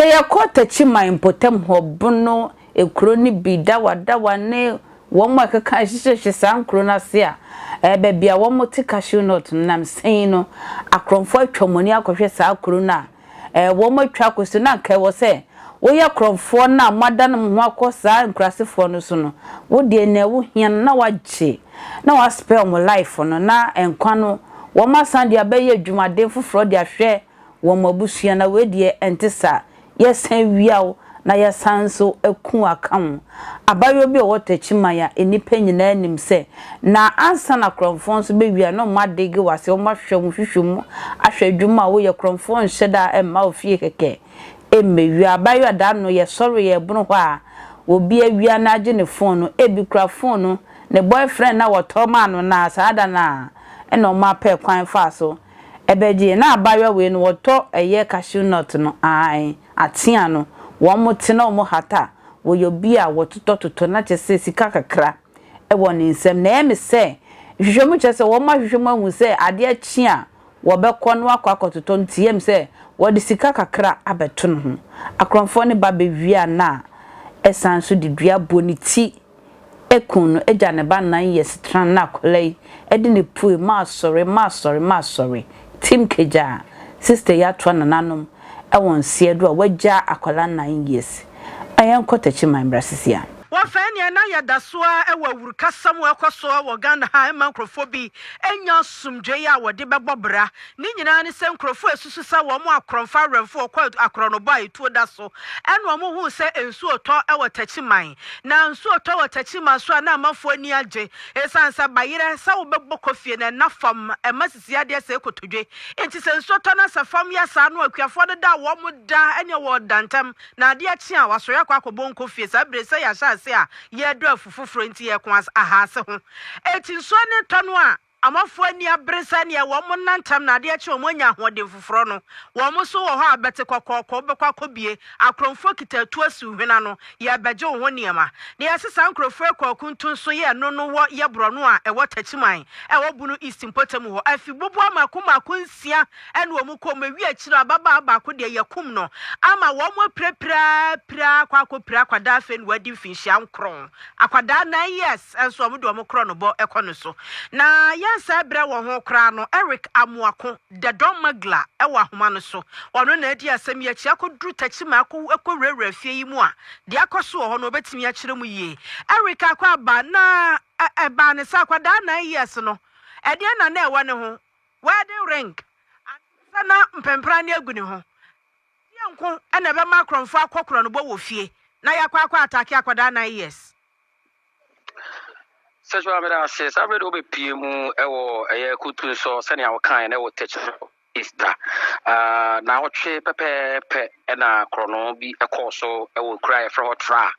Sɛ yɛkɔ Techiman mpɔtam hɔ, Bono, ekuro no bi, Dawadawa ne wɔn a ɛkeka hyehyɛhyehyɛ saa nkuro no ase a, ɛɛ baabi a wɔte cashew nut no nam sɛn no, akorɔmfoɔ atwa wɔn ani akɔhwɛ saa kuro no a, ɛɛ wɔatwa akɔsi no, na anka ɛwɔ sɛ woyɛ korɔmfoɔ no a moadane mo ho akɔ saa nkurasefoɔ no so no, wo deɛ nea wohia no na woagye na woaspare wɔn life no na nkwa no wɔasan de abɛyɛ adwumaden foforɔ de ahwɛ wɔn abusua na wei deɛ ɛnte saa. Yɛsan wia wo na yɛsan nso aku wo aka ho. Abaayewa bi a ɔwɔ Techiman a nnipa nyinaa nim sɛ na ansa na korɔmfoɔ nso bɛwia no na wɔadege wo ase, wɔahwɛ wo hwehwɛ mu ahwɛ adwuma a woyɛ, korɔmfoɔ nhyɛ da mma wo fie kɛkɛ mmɛwia. Abaayewa da no yɛsɔre yɛbono hɔ a obi awia no agye ne phone no, ebi kura phone no ne boyfriend na wɔtɔ maa no na saa da no a ɛna wɔapɛ kwan faa so Ɛbɛgye na abaayewa wei no wɔtɔ ɛyɛ cashew nut no ae atea no wɔn te na wɔn hata a wɔyɛ obi a wɔtotɔ totɔ na kyerɛ sɛ sika kakra ɛwɔ ne nsam na ɛyɛ me sɛ nhwehwɛmu kyerɛ sɛ wɔn ahwehwɛ mu ahu sɛ adeɛ kye a wɔbɛkɔ na wakɔ akɔtotɔ nti ɛyɛ me sɛ wɔde sika kakra abɛto ne ho akorɔmfoɔ no ba bɛwia no a ɛsan nso de dua bɔ ne ti Ekun no agya ne ba nan yɛ setran na akwadaa yi de no pue masɔre masɔre masɔre team kagyaa sister yi atoa nananom wɔ nseɛ do a wagyaa akwadaa 9 years yɛnkɔ Techiman mmra sisi a. Wɔfɛɛ neɛ na yɛda so ara wɔ awurukasɛm a ɛkɔ so wɔ Ghana ha a ɛmma nkurɔfoɔ bi nnya asomdwoeɛ a wɔde bɛbɔ bra. Ne nyinaa ne sɛ nkurɔfoɔ a ɛsusu sɛ wɔn akorɔmfo awɛmfoɔ kɔ akorɔnobɔ a etuo da so ɛna wɔn huu sɛ nsuo tɔ wɔ Techiman. Na nsuo tɔ wɔ Techiman so a na amanfoɔ ani agye ɛsiane sɛ bayerɛ sɛ wobɛbɔ kɔ fie na ɛna fam ɛma sisi adeɛ sɛ kotodwe. Nti sɛ nsuo tɔ na sɛ fam yɛ saa no akuafoɔ no da a wɔn da ɛne wɔn da ntɛm na adeɛ kye a wasɔre akɔ akɔbɔ nkɔ fie. Saa bere sɛ yɛahyɛ ase a yɛdɔ afu foforɔ nti yɛko ahaase ho. Eti nsuo ne tɔ no a amanfoɔ ani abere sɛneɛ wɔn nantam na adeɛ kye wɔn anya ahoɔden foforɔ no, wɔn nso wɔ hɔ a bɛte kɔkɔɔkɔ wobɛkɔ akɔbie akorɔmfoɔ kita atu asi wo hwene ano yɛbɛgye wo ho nneɛma. Na yɛse saa nkurɔfoɔ kɔ akuntu nso yɛ no no wɔ yɛ borɔno a ɛwɔ Takyiman ɛwɔ Bono East mpɔtam hɔ afi boboa mako mako 6 ɛna wɔn kɔ wɔn awi akyire. Ababaawa baako deɛ yɛkum no ama wɔn apirapira pira akɔ akɔpira akwadaa. Afei na wadi mfinhyia 9, akwadaa 9 years nso wɔn de wɔn korɔ no bɔ ɛkɔ no so na yɛnsa brɛ wɔn ho koraa no. Eric Amoako the Don Magla ɛwɔ ahoma no so, ɔno na adi asɛm yi akyi akɔduru Takyima akɔ akɔwurawura fie yi mu a deɛ akɔ so wɔ hɔ no wɔbɛtumi akyerɛ mu yie. Eric akɔ aba na ɛbaa ne sɛ akwadaa 9 years no ɛdeɛ na ɛwɔ ne ho wedding ring ansa na mpɛmpra ne agu ne ho yɛ nko ɛna ɛbɛma akorɔmfoɔ akɔ korɔ no bɔ wɔ fie na yɛakɔ akɔ attack akwadaa 9 years. Sɛsɛ meda ase. Saa berɛ de wobɛpie mu ɛwɔ ɛyɛ kutu nso sɛnea wɔkaeɛ no ɛwɔ Tɛkyi Easter na wɔtwe pɛpɛɛpɛ ɛna korɔno bi ɛkɔɔ so ɛwɔ kura a yɛfrɛ hɔ Tra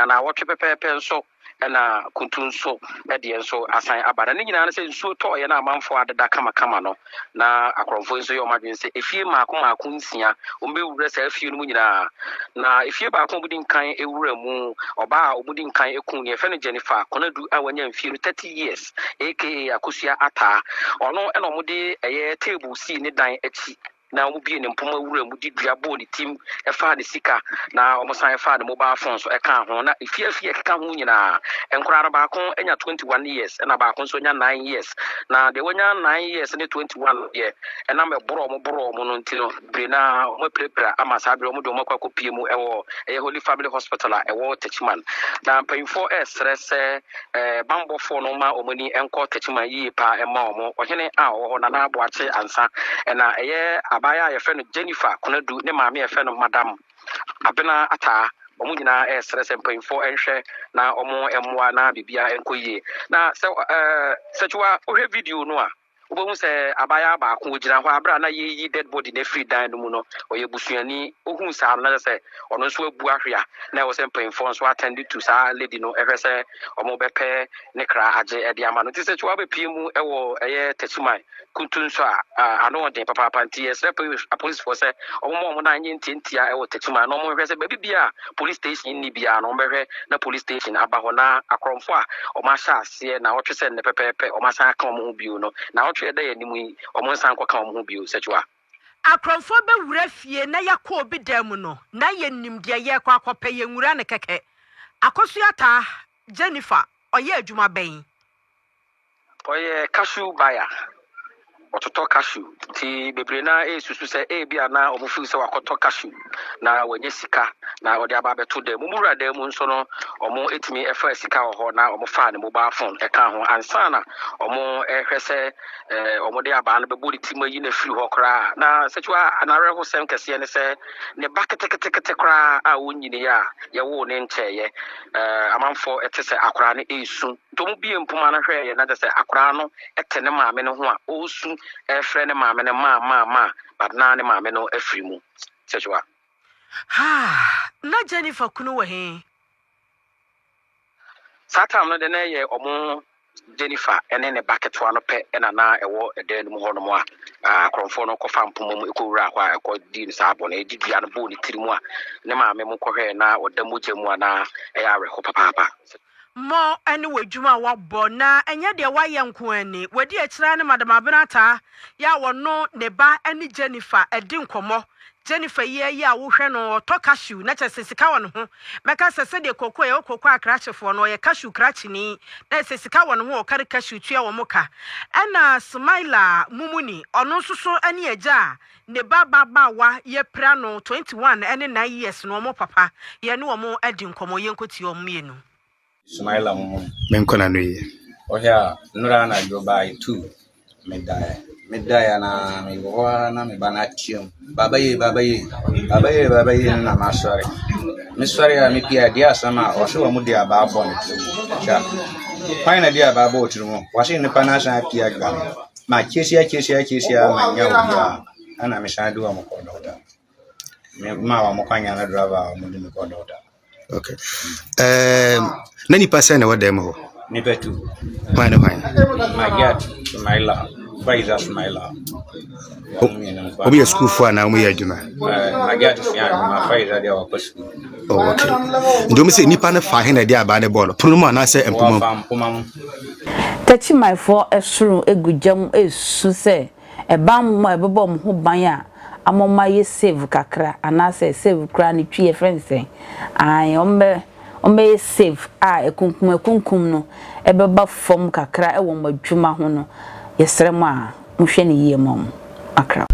na wɔtwe pɛpɛɛpɛ nso ɛna kuntu nso ɛdeɛ nso asan aba. Na ne nyinaa no sɛ nsuo tɔɔyɛ na amanfoɔ adeda kamakama no na akorɔmfoɔ nso yɛ ɔmo adwene sɛ efie mmaako mmaako 6 wɔn bɛwura saa efie no mu nyinaa. Na efie baako a wɔdi nkan ewura mu, ɔbaa a wɔdi nkan eku no yɛfrɛ no Jennifer Konadu a wanya mfie no 30 years, aka Akosua Ataa. Ɔno ɛna wɔde ɛyɛ table sii ne dan akyi na wɔn bie ne mpoma wura mu de dua bɔɔ ne tim ɛfaa ne sika na wɔn san ɛfaa ne mobile phone so ɛka ho. Na efie afie ɛkeka ho nyinaa, nkwaraa no baako anya 21 years ɛna baako nso anya 9 years. Na deɛ wanya 9 years ne 21 deɛ, ɛnam ɛborɔ wɔn borɔ wɔn no nti no bere na wɔn apirapira ama saa bere wɔn de wɔn akɔ akɔpie mu ɛwɔ ɛyɛ Holy Family Hospital a ɛwɔ Techiman. Na mpanyinfoɔ ɛresrɛ sɛ bambɔfoɔ no ma wɔn ani nkɔ Techiman yie paa ɛma wɔn ɔhene a ɔwɔ hɔ Nana Aboakye Ansa ɛna ɛyɛ abaayewa a yɛfrɛ no Jennifer Konadu ne maame a yɛfrɛ no Madam Abena Ataa. Wɔn nyinaa ɛresrɛ sɛ mpanyinfoɔ nhwɛ na wɔn mmoa na biribiara nkɔ yie. Na sɛ sɛkyiwa wohwɛ video no a, wobɛhu sɛ abaayewa baako ogyina hɔ abere a na yɛyi dead body no afiri dan no mu no, ɔyɛ busuani. Ohun saa no na kyerɛ sɛ ɔno nso abu ahwe a na ɛwɔ sɛ mpanyinfoɔ nso attend to saa lady no ɛhwɛ sɛ wɔn bɛpɛ ne kra agye ɛde ama no. Nti sɛ kyiwa bɛpie mu ɛwɔ ɛyɛ Techiman kuntu nso a ano ɔden papaapa. Nti yɛsrɛ apolisifoɔ sɛ wɔn ma wɔn nan nyɛ ntiantia ɛwɔ Techiman na wɔn hwɛ sɛ baabi bia police station nni biara no, wɔn bɛhwɛ na police station aba hɔ. Na akorɔmfo a wɔn ahyɛ aseɛ na wɔtwe sɛ nnɛ pɛpɛɛpɛ wɔn asan aka wɔn ho bio no na wɔtwe ɛda yɛn anim yi, wɔn nsan kɔka wɔn ho bio sɛ kyiwa. Akorɔmfoɔ bɛwura fie na yɛakɔ obi dan mu no, na yɛnim deɛ yɛrekɔ akɔpɛ, yɛnwura no kɛkɛ. Akosua Taa, Jennifer, ɔyɛ adwuma bɛn? Ɔyɛ cashew buyer, ɔtotɔ cashew nti bebree no ara resusu sɛ ebia na wɔn feel sɛ wakɔtɔ cashew na wanya sika na ɔde aba abɛto dan mu. Wɔn wura dan mu nso no, wɔtumi faa sika wɔ hɔ na wɔfaa ne mobile phone ɛka ho ansa na wɔrehwɛ sɛ wɔde abaa no bɛbɔ ne ti mu ayi no afiri hɔ koraa. Na sɛkyiwa n'awerɛhosɛm kɛseɛ ne sɛ ne ba ketekete koraa a ɔnnyiniiɛ a yɛwoo ne nkyɛeɛ, amanfoɔ te sɛ akwaraa no resu. Nti ɔmo bue mpoma no hwɛeɛ na kyerɛ sɛ akwadaa no te ne maame no ho a ɔresu refrɛ ne maame no maa maa maa but na ne maame no afiri mu. Sexual. Haa! Na Jennifer kunu wɔ he? Saa time no de na ɛyɛ ɔmo Jennifer ne ne ba ketewa no pɛ na na ɛwɔ dan no mu hɔnom a akorɔmfoɔ no kɔfa mpoma mu kɔwuraa hɔ a ɛkɔdii no saa bɔne, de dua no bɔɔ ne tiri mu a ne maame mo kɔhwɛɛ na ɔda mogya mu a na ɛyɛ awerɛho papaapa. Mo ne w'adwuma a woabɔ, na ɛnyɛ deɛ woayɛ nko ara ni. Wadi akyire ara ne Madam Abena Ataa yɛ a ɔno ne ba ne Jennifer di nkɔmmɔ. Jennifer yi ara yi a wohwɛ no, ɔtɔ cashew, na kyerɛ sɛ sika wɔ ne ho. Mɛka sɛ sɛdeɛ kooko yɛwɔ kooko akrakyefoɔ no, ɔyɛ cashew krakyeni, na kyerɛ sɛ sika wɔ ne ho a ɔkari cashew tua wɔn ka. Ɛna Smaila Mumuni, ɔno nso so ne agya a ne ba ababaawa yɛapira no 21 ne 9 years no wɔn papa yɛne wɔn adi nkɔmmɔ yɛnkɔtie wɔn mmienu. Sumaila mo ho. Me nkɔ na no yie. Wohwɛ a nnora anadwo by 2 medaeɛ. Medaeɛ na mewɔ hɔ ara na me ba no ateam baba yei baba yei baba yei baba yei no na masɔre. Mesɔre a mepie a deɛ asɛm a ɔse wɔn de abaa bɔ ne tirim. Twa. Hwan na de abaa bɔ wo tirim? Wɔse nnipa no asan apue adwane. Makyesi akyesi akyesi a mannya obiara ɛna mesan de wɔn kɔɔ dɔkta. Memaa wɔn kwan ne driver a wɔde me kɔɔ dɔkta. Okay. Um, na nipa sɛn na ɛwɔ dan mu hɔ? Nipa tu. Hwan ne hwan? Magiat Sumaila, Faiza Sumaila. Wɔn yɛ sukuufoɔ anaa wɔn yɛ adwuma? Magiat sua adwuma, Faiza deɛ wɔkɔ sukuu. Oh, okay. Nti wɔn sɛ nipa no fa he na ɛde abaa no bɔɔ no? Pono mu anaasɛ mpoma mu? Wɔfa mpoma mu. Techimanfoɔ soro gu gya mu resu sɛ ɛbammɔ a ɛbɛbɔ wɔn ho ban a ama wɔn ayɛ safe kakra anaasɛ safe koraa no twi yɛfrɛ no sɛn? Ae wɔn bɛ wɔn bɛyɛ safe a akunkum akunkum no ɛbɛba fam kakra wɔ wɔn adwuma ho no yɛsrɛ mo a mohwɛ no yie ma wɔn. Accra.